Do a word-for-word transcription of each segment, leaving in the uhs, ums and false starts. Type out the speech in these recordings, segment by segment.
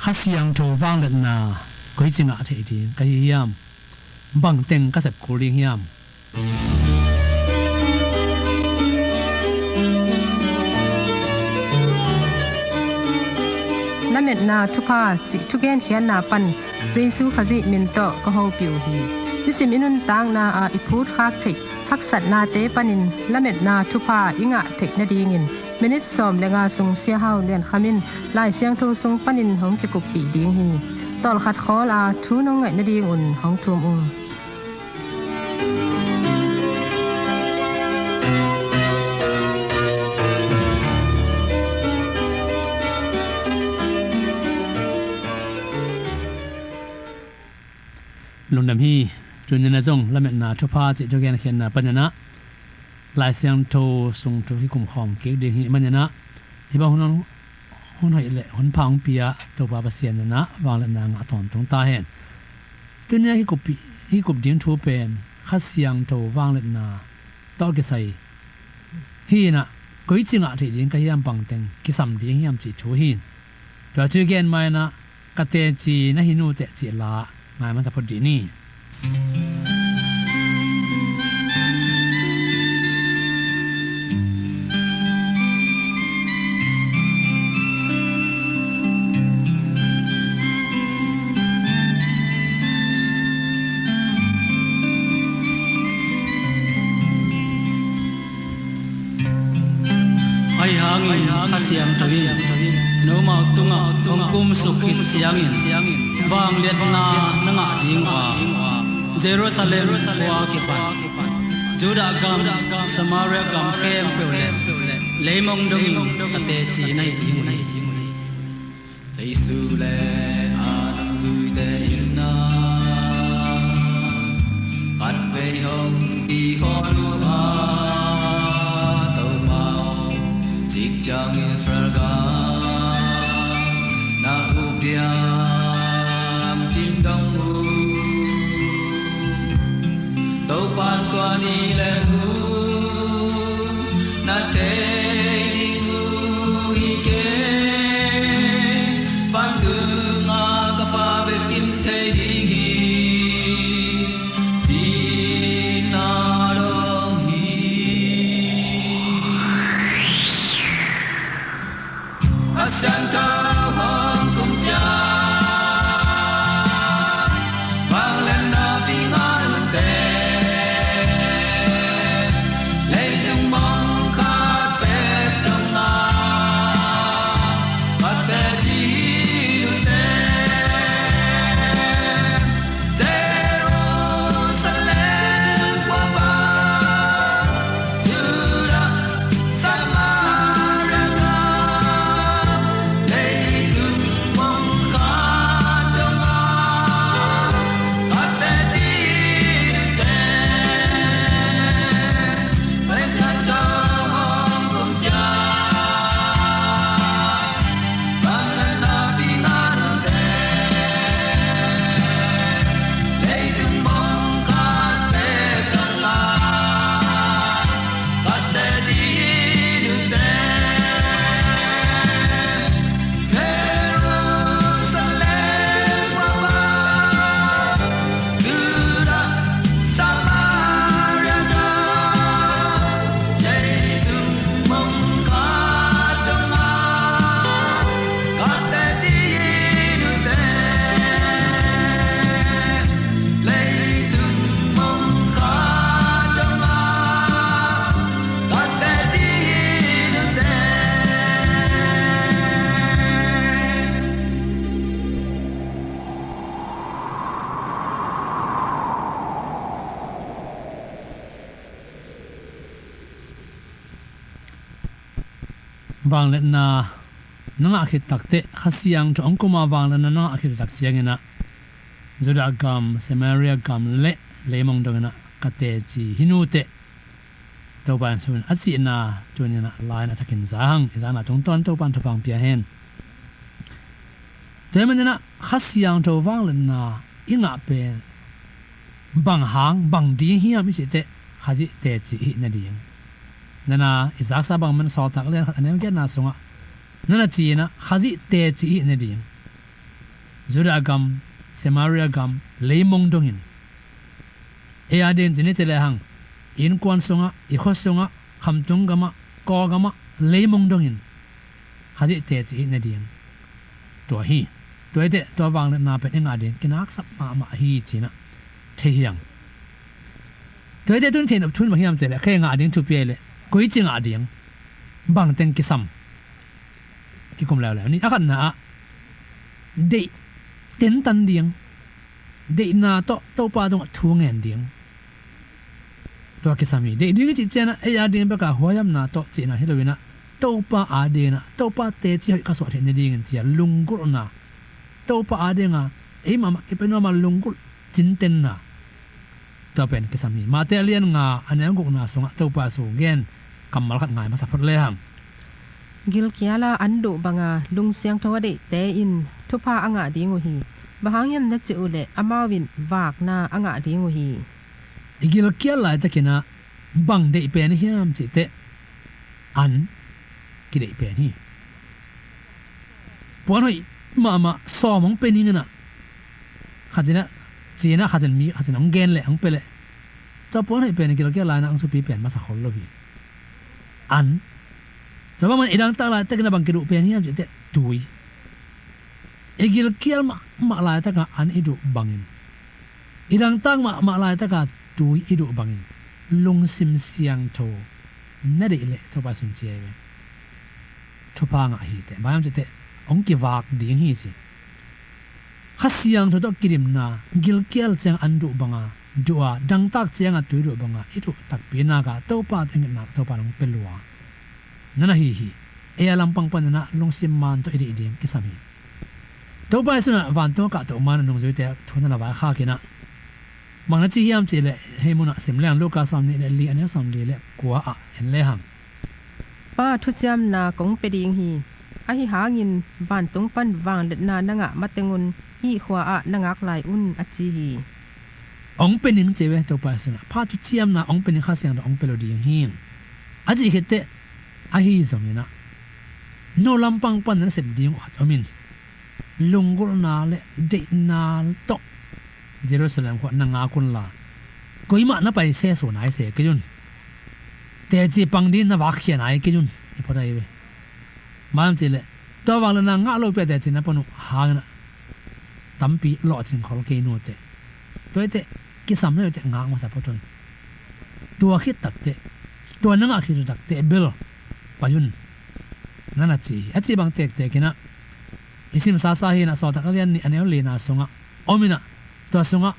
Kha Siangtho vangliatna koici ngah theih ding ka hi hiam? Bang teng ka sep kul ding hiam? Lametna thupha cih thugenkhiatna pan Jesu Khazih min tawh ka hopih uh hi. Nisim i nuntakna ah i phutkhak theih haksatnate panin lametna thupha i ngah theih nadingin minit sawm le nga sung Sia Hau Lian Kham in Lai Siangtho sung panin hong kikuppih ding hi. Tawlkhat khawl a thu nong ngaih nadingun hong thum ung. Lungdam hi. Tuni-in ah zong lametna thupha cih thugenkhiatna panin ah Lai Siangtho sung thu kikum khawm kik ding hi manin ah, hih bang hun, hun hoih le hun pha hong pia Topa Pasian in ah vangliatna ngah tawntung ta hen. Tuni-a kikup, kikup ding thu pen Kha Siangtho vangliatna tawh kisai hi in ah, koici ngah theih ding ka hiam, bang teng kisam ding hiam cih thu hi. Tua thu i gen ma-in ah, Ka teci na hi nuteh cih la ngai masa phot dih ni. Ahi hangin Kha Siangtho in nomau tungah hong kumsuk khit ciangin vangliatna na ngah ding uh a, Jerusalem khua kipan Judah gam, Samaria gam khempeuh le leimong dongin ka teci na hi ding uh hi. Jesu le a nungzuite in ah khatvei hong kikhawl uh a, Topa aw, cik ciang Israel gam na up diam cin dong uh. Topa'n tua ni le hun na thei ding uh hi kei, vantung a ka Pa bek in thei ding hi, ci-in a dong hi. A Siangtho hong kum ciang vangliatna pi ngah nute, leitung mong khat pek dong a, khat teci nute, Jerusalem khua pan Judah, Samaria gam, leitung mong khat dong a, khat teci nute, Pasian tawh hong kum ciang Vangliatna na ngah khit takteh, Kha Siangtho hong kum a vangliatna na ngah khit tak ciangin ah, Judah gam, Samaria gam le leimong dongin ah ka teci hi nuteh, Topa in sun a cihna tuni-in ah la-in a thakin za hang, i zana tungtawn Topa in thupha hong pia hen. Tua ahih manin ah Kha Siangtho vangliatna i ngah pen bang hang, bang ding hiam i cih teh, Khazih teci i hih nading. Nana i zaksa bang man Sawltak lian khat a neu giatna sungah nana ci-in ah Khazih teci i hih nading. Judah gam, Samaria gam, leimong dongin, ei a dingin ci ni ci lehang, i innkuan sungah, i khua sungah, khamtung gamah, Kawlgamah, leimong dongin Khazih teci i ne ding, tua hi. Tua hi teh tua vangliatna pen i ngah ding kinaksap mahmah hi ci-in ah thei hi hang. Tua hi teh tun thei nop thu in bang hiam cih leh, kei ngah ding thupi ahih leh koici ngah ding, bangteng kisam, kikum leuleu ni. A khatna ah deih tentan ding, deihna tawh Topa tungah thu ngen ding, tua kisam hi. Deih ding i cih ciangin ah ei a ding bek a huaihamna tawh cihna hi lo-in ah, Topa a dingin ah, Topa teci hoih ka suah theih nadingin ci-a lunggulhna, Topa a dinga ei mahmah kipia nuam a lunggulh cintenna, tua pen kisam hi. Mate a lian nga, a neu gukna sungah Topa Jesu gen kammal khat ngai masa phot lehang. Gilkial a an duh banga lungsiangtho a deihte in thupha a ngah ding uh hi. Bang hang hiam na cih uh leh amau in vakna a ngah ding uh hi. I gilkial laitakin ah bang deih pen hiam cih teh, an kideih pen hi. Puan hoih mahmah sawm hong pia ning in ah, khat ciang ah, ciang ah khat ciang mi, khat ciang hong gen leh, hong pia leh, tua puan hoih pen i gilkial lai-in ah hong thupi pen masa khol lo hi. An. Tua bang man i dangtak laitakin ah bang kiduh pen hiam cih teh, tui. I gilkial mahmah laitaka an i duh bangin, i dangtak mahmah laitaka tui i duh bangin, lungsim siangtho na deih leh Topa Jesu in ci hi ve, thupha ngah hi teh. Bang hiam cih teh, hong kivak ding hi ci. Kha Siangtho tawh kidimna, gilkial ciang an duh banga duh a, dangtak cianga tui duh banga i duh takpi nak a, Topa tawh i ngetna Topa in hong pia lua na na hi hi. Ei a lampang panin ah lungsim man tawh i deih ding kisam hi. Topa Jesu in ah vantung a kahto man a nungzuite thu na la vaikhak in ah, bang na ci hiam cih leh, hih munah sim lehang, Luka sawmnih leh li, a neu sawmli leh kua ah en lehang, Pa thuciamna kong pia ding hi. Ahi hangin vantung pan vangliatna na ngah matengun hih khua ah na ngak lai un, a ci hi. Hong pia ning ci ve Topa Jesu in ah, Pa thuciamna hong pia ning, Kha Siangtho hong pia lo ding hi, a cih khit teh, ahi zongin ah, no lampang pan na sep ding uh khat om in, lunggulhna leh deihna tawh Jerusalem khua na ngak un la, koimah na pai sese nai se kei un. Teci pang ding na vakkhia nai kei un, i phot ahi ve. Bang hiam cih leh, tua vangliatna ngah lopi a teci na pan uh hangin ah tampi lawhcing khol kei nu teh. Tua hi teh, kisam na hi uh teh ngak masa phot un. Tua khit tak teh, tua na ngah khit uh tak teh bel pai un, na na ci hi. A cih bang tektek in ah i simsasa hi in ah, Sawltak a lian nih, a neu lina sungah om in ah, tua sungah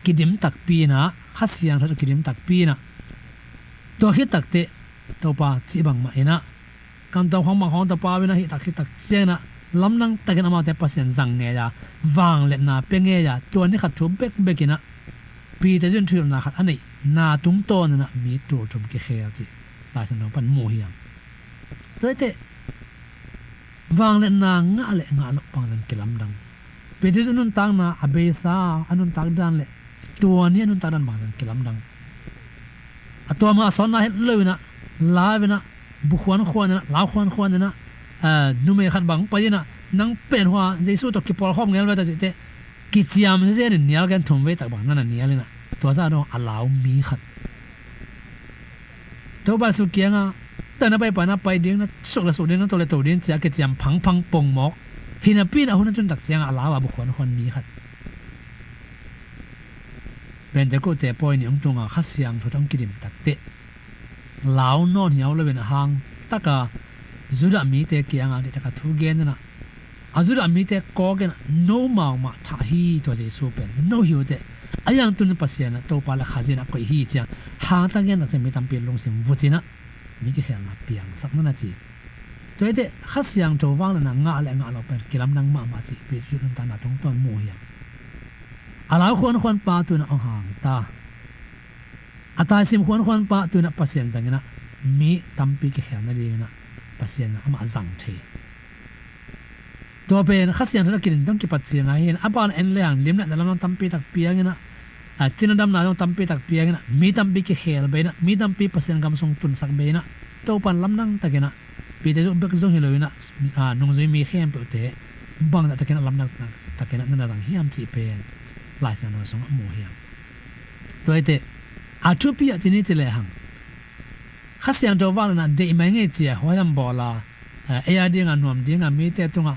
kidim takpi in ah, Kha Siangtho tawh kidim takpi in ah, tua khit tak teh Topa cih bangmah in ah, kamtuam khawng bang khawng tawh pau in ah, hih tak khit tak ciangin ah lamdang takin amaute Pasian zang ngei a, vangliatna pia ngei a, tua ni khat thu bekbek in ah Peter Jesu in thuhilhna khat a neihna tungtawn in ah mi tul thum kikhel cih Lai Siangtho pan mu hi hang. Tua hi teh, vangliatna ngah leh ngah loh bangzah kilamdang. Peter Jesu nuntakna, a beisa a nuntak dan leh tua ni a nuntak dan bangzah kilamdang. A tua mah a sawtna het lo in ah, lau in ah, bu khuankhuan in ah, lau khuankhuan in ah, eh, numei khat bang pai in ah, nang pen hua Jesu tawh kipawlkhawm ngel ve ta cih teh, kiciam zenzen in nial gen, thumvei tak bang na na nial in ah, tua zah dong a lau mi khat Topa Jesu kiangah, tua na pai pan na pai ding, na suk le suk ding, na to le to ding ci-a kiciam phangphang pongmawk, hi napi in a hun a tun tak ciangah a lau a bu khuankhuan mi khat. Pentecost pawi ni hong tunga Kha Siangtho tawh hong kidim tak teh, lau nawn hiau lo in a hang taka Judah mite kiangah deih taka thu gen in ah, a Judah mite kawk in ah, nomau mah thah hi tua Jesu pen, no hi uh teh, a hi hang tun Pasian in ah, Topa leh Khazih in ah koih hi ci-a hangtak gen tak ciang mi tampi lungsim vut in ah, mi kikhelna piangsak na na ci. Tua hi teh, Kha Siangtho vangliatna ngah leh ngah loh pen kilamdang mahmah cih Peter Jesu nuntakna tungtawn mu hi hang. A lau khuankhuan pa tu in ah hong hang ta. A taisim khuankhuan pa tu in ah Pasian zang in ah, mi tampi kikhel nading in ah Pasian in ah amah zang thei. Tua pen Kha Siangtho tawh kidin tawh kipat ciang ahi in, a ban en lehang limletna lamdang tampi tak piang in ah, a, cina damna zong tampi tak piang in ah, mi tampi kikhel bei in ah, mi tampi Pasian gam sung tunsak bei in ah, Topa in lamdang takin ah, Peter Jesu bek zong hi lo in ah, a, nungzui mi khempeuhte bangzah takin a lamdang takin a na zang hiam cih pen Lai Siangtho sungah mu hiam? Tua hi teh a thupi ah ci ni ci lehang Kha Siangtho vangliatna deih mai ngei ci a huaiham bawl a, eh, ei a dingah nuam dingah mite tungah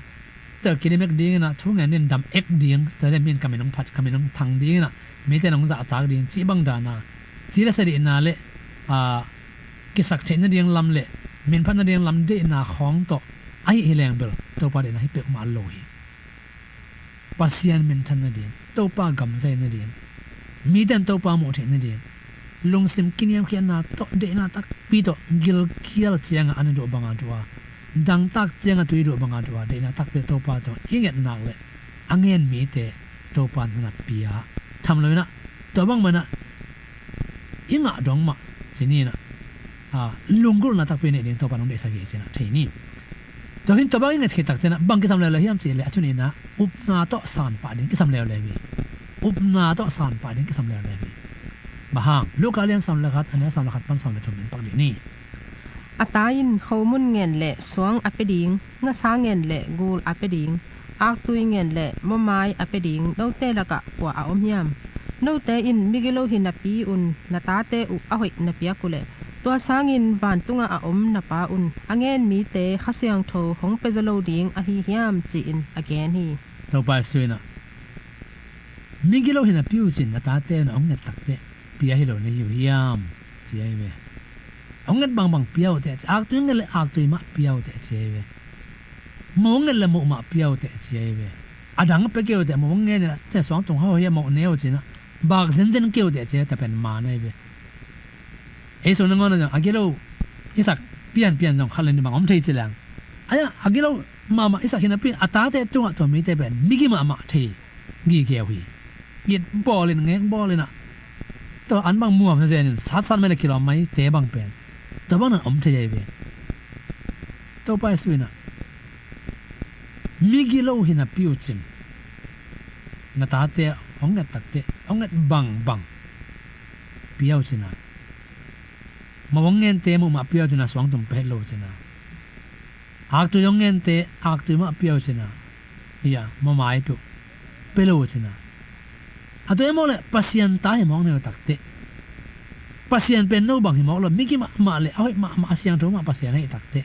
tel kidim ek dinginah thu ngen din dam ek ding, tua hi leh min ka min hong phat, ka min hong thang dinginah mite in hong zahtak ding cih bang dana ci le sa deihna le, ah, kisak theih nading lam le min phat nading lam deihna khawng tawh ahi hi leng bel Topa deihna hi peuh mah lo hi. Pasian minthan nading, Topa gamzai nading, mite in Topa muh theih nading, lungsim kiniamkhiatna tawh, deihna takpi tawh, gilkial ciangah an i duh banga duh a, dangtak ciangah tui duh banga duh a, deihna takpi tawh Topa tawh i nget nak le a ngen mite Topa in na pia tham lo inah, tua bang manah i ngah dong mah ci ni inah, a, lunggulhna takpi neih ding Topa in hong deihsak hi ci inah thei ni. Tua hi in tua bang i nget khit tak ciangah bang kisam leuleu hiam cih leh a thu nihna upna tawh san pah ding kisam leuleu hi. Upna tawh san pah ding kisam leuleu hi. Bang hang? Luka lian sawm le khat, a neu sawm le khat pan sawm le thum in pak dih ni. A ta in khomun ngen le suang a pia ding, ngasa ngen le gul a pia ding, aktui ngen le mawmai a pia ding note lakah kua a om hiam? Note in migilo hi napi un na tate uh a hoih na piak uhleh, tua sangin vantungah a om na Pa un a ngen mite Kha Siangtho hong pia zaw lo ding ahi hiam, ci-in a gen hi. Topa Jesu inah migilo hi napi uh cin na tate un a hong nget takteh pia hi lo na hi uh hiam, ci ahi ve. A hong nget bangbang pia uh teh ci, aktui nget le aktui mah pia uh teh ci ahi ve. Mo nget le mo mah pia uh teh ci ahi ve. A dang pia kei uh teh, mo ngen inah suang tung hau hi a, mo ne uh cinah bak zenzen kei uh teh ci ahi ve, tua pen man ahi ve. Ei sung nangawn a zong a gilo i sak pianpian zong khat le nih bang om thei ci leng, a, a gilo mahmah i sak hi napi in a tate tungah tua mite pen migi mahmah thei gige uh hi. Git bawl in, ngek bawl inah, tua an bang muam zezen in satsat mai le kilawm maite bang pen tua bang nan om thei ahi ve. Topa Jesu inah migilo hi napi uh cin na tate hong nget takteh, hong nget bangbang pia uh cin a, mo hong ngente mo mah pia uh cin a, suang tung pia het lo uh cin a, aktui hong ngente aktui mah pia uh cin a, hi a, mawmai peuh pia lo uh cin a. A tua hi mawk le Pasian ta hi mawk na hi uh takteh, Pasian pen no bang hi mawk lo, migi mahmah le a hoih mahmah, a siangtho mah Pasian ahi takteh,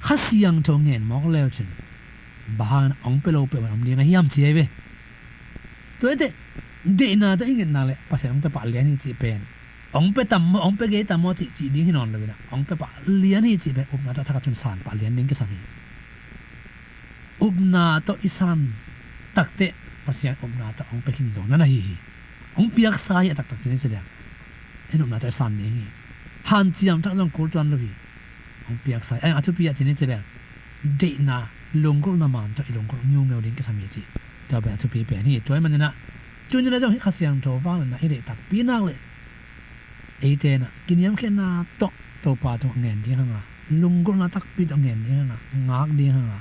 Kha Siangtho ngen mawk le uh cin bang hang hong pia lo peuhmah om ding a hiam ci ahi ve. Tua hi teh deihna tawh i ngetna le Pasian hong pia pah lian hi cih pen, hong pia tam maw, hong pia gei tam maw cih, cih ding hi nawn lo inah, hong pia pah lian hi cih pen upna tawh a thak a tun san pah lian ding kisam hi. Upna tawh i san takteh Pasian upna tawh hong pia khin zo na na hi hi. Hong piaksa hi a taktak ci ni ci leng, en upna tawh i san ding hi. Hanciam thak zong kul tuan lo hi. Hong piaksa hi. A thupi ah ci ni ci leng, deihna, lunggulhna man tawh i lunggulh ngiungeu ding kisam hi cih, tua pen a thupi pen hi. Tua hi maninah tuni-in ah zong hih Kha Siangtho vangliatna i deih takpi nak le eite in ah kiniamkhiatna tawh Topa tungah ngen ding hang a, lunggulhna takpi tawh ngen ding hang a, ngak ding hang a,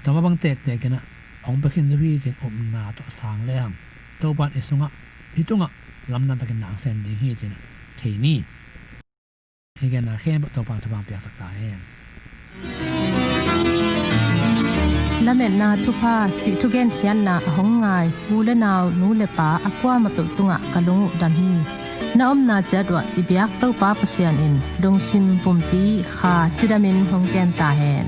tua mah bang tektek in ah hong pia khin zo hi ci-in upna tawh sang le hang, Topa in i sungah, i tungah lamdang takin na hong sem ding hi ci-in ah thei ni. I genna khempeuh Topa thupha hong piaksak ta hen. Lametna thupha cih thugenkhiatna a hong ngai u le nau, nu le pa a kuamah peuh tungah ka lung uh dam hi. Na omna ciat uah i biak Topa Pasian in lungsim pumpi kha cidamin hong kem ta hen.